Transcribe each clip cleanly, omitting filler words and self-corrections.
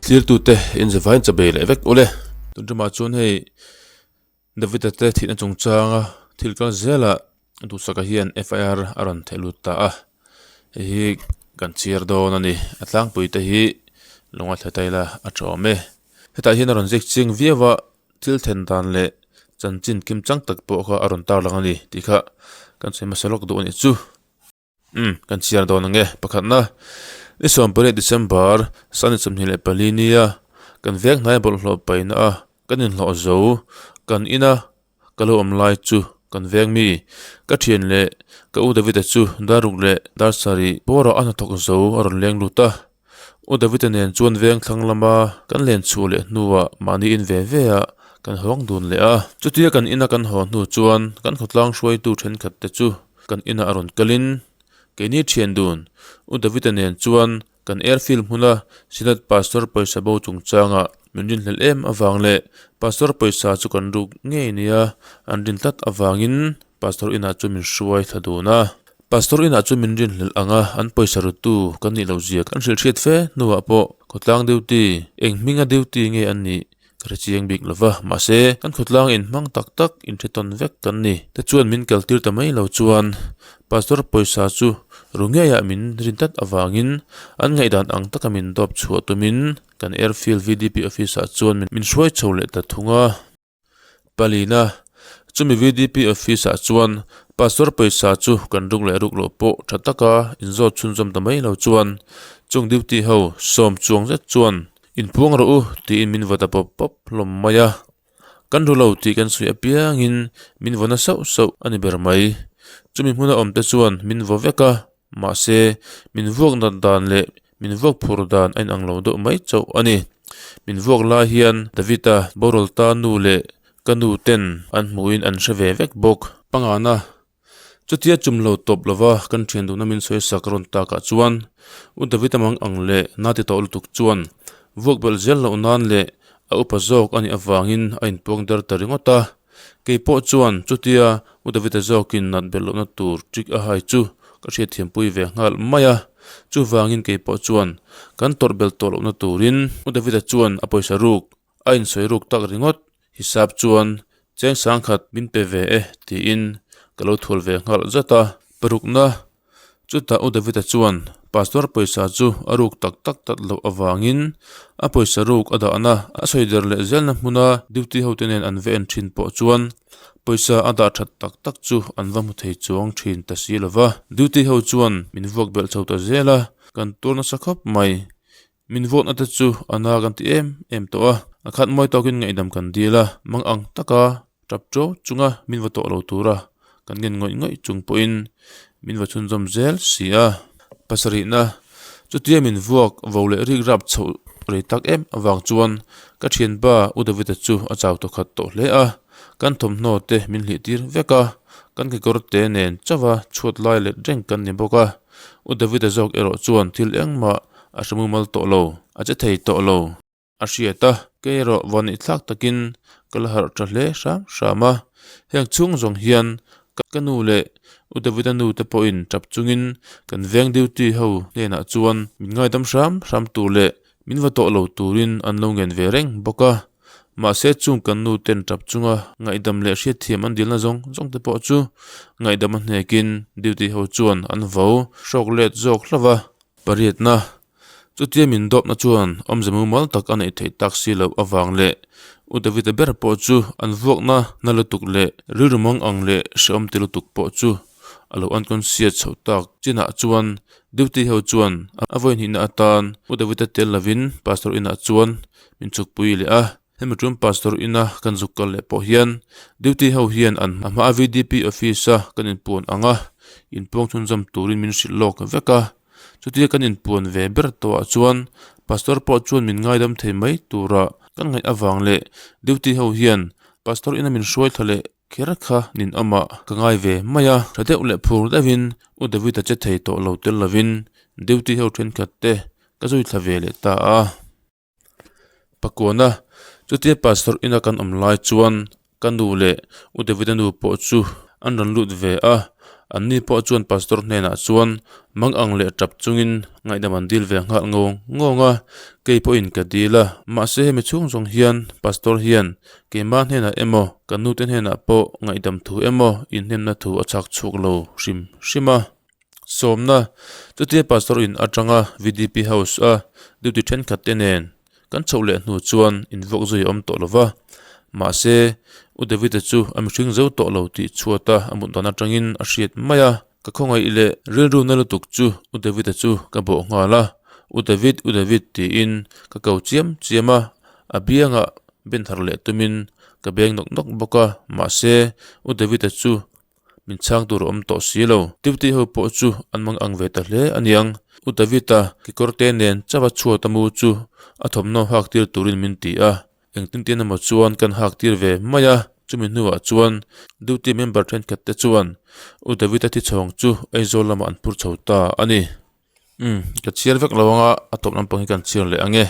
Thlirtute inzavain chabei leh vek ule. Tun ṭumah chuan hei David-a te thihna chungchanga thil kal zelah duhsaka hian FIR a rawn theh lut ta a, hei hi kan chhiar dawn a ni. A tlangpui te hi lunga thla ta ila a tha awm e. Hetah hian a rawn ziak chiang viau a, thil then dan leh chanchin kim chang tak pawh kha a rawn tarlang a ni tih kha kan sawi hmasa lawk duh a nih chu. Umm kan chhiar dawn ang e. Pakhatna, ni 18 December sani 24 nia kan veng hnai bawlhhlawh paihna a kan inhlawh zo kan ina ka lo awm lai chu kan veng mi ka thian leh ka u David-a chu dar ruk leh dar sarih bawrah a hnathawk zo a rawn leng lut a. U David-a nen chuan veng thlang lama kan len chhuah leh hnuah mahni in ve ve ah kan hawng dun leh a. Chutia kan ina kan haw hnu chuan kan khawtlang hruaitu thenkhat te chu kan inah a rawn kalin keini thian dun U David-a nen chuan kan airfield hmuna Synod Pastor pawisa bo chungchangah min rinhlelh em avang leh Pastor pawisa chu kan ruk ngei nia an rin tlat avangin Pastor inah chu min hruai thla dun a. Pastor inah chu min rinhlelh ang a, an pawisa rutu kan nih loh zia kan hrilh hriat fe hnuah pawh khawtlang duty, eng hminga duty nge an nih ka hre chiang bik lo va, mahse kan khawtlang inhmang tak tak inhre tawn vek kan ni. Tichuan min kaltir ta mai lo chuan Pastor pawisa chu ru ngeiah min rin tlat avangin an ngaihdan ang taka min dawp chhuah tumin kan Airfield VDP office ah chuan min hruai chho leh ta thung a. Palina, Chumi VDP office ah chuan Pastor pawisa chu kan ruk leh ruk loh pawh tha taka inzawt chhunzawm ta mai lo chuan chung duty ho sawm chuang zet chuan inpuang rawh u tiin min vaw ta pawp pawp hlawm mai a. Kan ru lo tih kan sawi apiangin min vaw na sauh sauh a ni ber mai. Chumi hmuna awm te chuan min vaw vek a, Mahse, min vuak nat dan leh min vuak phur dan a inang lo deuh mai chauh a ni. Min vuak lai hian David-a boral ta nu leh ka nu ten an hmuhin an hre ve vek bawk. Pangana, chutia chum lo tawp lova kan thian duhna min sawi sak rawn takah chuan U David-a mang ang leh na ti tawh lutuk chuan vuak belh zel loh nan leh a upa zawk a nih avangin a inpuang der ta ringawt a. Kei pawh chuan chutia U David-a zawkin nat belh lohna tur trick a hai chu ka hriatthiampui ve nghal mai a. Chuvangin kei pawh chuan kan tawrh belh tawh lohna turin U David-a chuan a pawisa ruk a insawi ruk tak ringawt hisap chuan cheng sangkhat min pe ve e tiin ka lo thual ve nghal zat a. Parukna Chutah U David-a chuan Pastor pawisa chu a ruk tak tak tat loh avangin a pawisa ruk a dahna a sawi der leh zelna hmuna duty hote nen an va en thin pawh chuan pawisa a dah that tak tak chu an va hmu thei chuang thin ta si lo va. Duty ho chuan min vuak belh chho ta zel a, kan tur nasa khawp mai. Min vote-na te chu a na kan ti em em tawh a, a khat mawi tawkin ngaihdam kan dil a, mang ang taka tap ṭo chunga min va tawh lo tura kan ngen ngawih ngawih chung pawhin min va chhunzawm zel si a. Pasarihna, chutia min vuak vo leh rik rap chhoh rei tak em avang chuan ka thianpa U David-a chu a chau tawkhat tawh hle a, kan thawmhnaw te min hlih tir vek a, kan kekawr te nen chauha chhuat lai let reng kan ni bawk a. U David-a zawk erawh chuan thil engmah a hre mumal tawh lo, a che thei tawh lo. A hriat a, kei erawh vawnih thlak takin ka la harh tha hle hram hram a. Heng chhung zawng hian ka nu leh U David-a nu te pawhin tap chungin kan veng duty ho hnenah chuan min ngaidam hram hram tur leh min va tawh lo turin an lo ngen ve reng bawk a. Mahse chung kan nu ten tap chunga ngaihdam leh hriatthiam an dilna zawng zawng te pawh chu ngaihdam a hnekin duty ho chuan an vo hrawk let zawk hlauh a. Pariatna, Chutia min dawpna chuan awmze mumal tak a neih theih tak si loh avang leh U David-a ber pawh chu an vuakna na lutuk leh rilru mang ang leh hrehawm ti lutuk pawh chu a lo unconscious chhoh tak chinah chuan duty ho chuan a vawi hnihna atan U David-a tel lovin Pastor inah chuan min chhukpui leh a. Hemi tum Pastor ina kan zuk kal leh pawh hian duty ho hian an hma VDP office a kan inpuan ang a, inpuang chhunzawm turin min hrilh lawk vek a. Chutia kan inpuan ve ber tawhah chuan Pastor pawh chuan min ngaidam thei mai tura kan ngaih avang leh duty ho hian Pastor ina min hruai thla leh kher kha ninawmah ka ngai ve mai a. Tha deuh leh phur deuhin U David-a che thei tawh lo tel lovin duty ho thenkhat te ka zui thla ve leh ta a. Pakuana, chutia pastor ina kan awm lai chuan ka nu leh U David-a nu pawh chu an rawn lut ve a. Anni pawh chuan pastor hnenah chuan mang ang leh tap chungin ngaihdam an dil ve nghal ngawng ngawng a, kei pawhin ka dil a. Mahse hemi chhung zawng hian pastor hian keimah hnenah emaw ka nute hnenah pawh ngaihdam thu emaw inhnemna thu a chhak chhuak lo hrim hrim a. Sawmna, Chutia pastor in atanga VDP house a duty thenkhat te nen Kan chhoh leh hnu chuan invuak zui a awm tawh lo va, mahse, U David-a chu a mihring zo tawh lo tih chhuata a mut dan atangin a hriat mai a. Ka khawngaih leh rilru na lutuk chu U David-a chu ka bawh nghal a, U David, U David tiin ka ko chiam chiam a, a biangah ben thar leh tumin ka beng nawk nawk bawk a, mahse, U David-a chu Min chhang tur a awm tawh si lo. Duty ho pawh chu an mang ang ve ta hle a niang. U David-a kekawrte nen chauha chhuat a mu chu a thawmhnaw hak tir turin min ti a. Engtin tin emaw chuan kan hak tir ve mai a. Chumi hnuah chuan duty member thenkhat te chuan U David-a thichhawng chu Aizawl lamah an phur chho ta a ni. Umm, ka chhiar vek lo anga a tawp lampang hi kan chhiar leh ang e.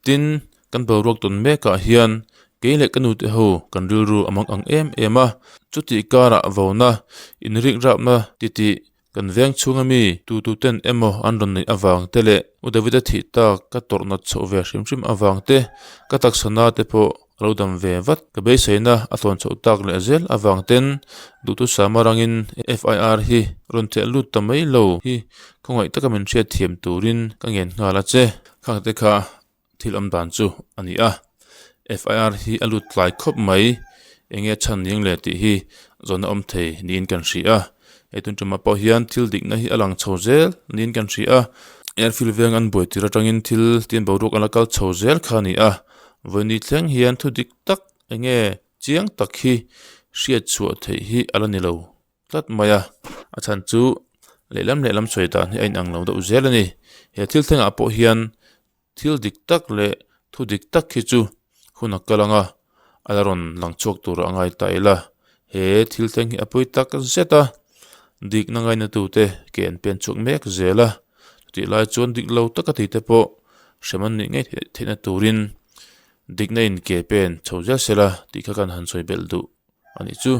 Tin, kan boruak tawn mekah hian kei leh ka nute ho kan rilru a mang ang em em a, chutih karah vona inrik rapna titih kan veng chhunga mi tututen emaw an rawn neih avang te leh U David-a thih tak ka tawrh nat chhoh ve hrim hrim avang te ka taksa na te pawh A lo dam ve vat. Ka beiseina a tlawn chhoh tak leh zel avang ten duhthusam arangin FIR hi rawn theh lut ta mai lo hi khawngaih taka min hriat thiam turin ka ngen nghal a che. Khang te kha thil awm dan chu a ni a. FIR hi a lut tlai khawp mai. Enge a chhan ning le tih hi zawn a awm thei niin kan hria a. Hei tun tumah pawh hian thil dikna hi a lang chho zel niin kan hria a. Airfield veng an buai tir atangin thil tin boruak a la kal chho zel kha a ni a. Vawini thleng hian thu dik tak enge chiang tak hi hriat chhuah theih hi a la ni lo tlat mai a. A chhan chu lehlam lehlam sawi dan hi a inang lo deuh zel a ni. He thil thlengah pawh hian thil dik tak leh thu dik tak hi chu hun a kal ang a, a la rawn lang chhuak tur a ngai ta ila. He thil thleng hi a pawi tak zet a, dikna ngaina tute ke an pen chhuak mek zel a. Chutih lai chuan dik lo taka tih te pawh hrem an nih ngei theihna turin dikna in ke pen chho zel sela tih kha kan han sawi belh duh a nih chu.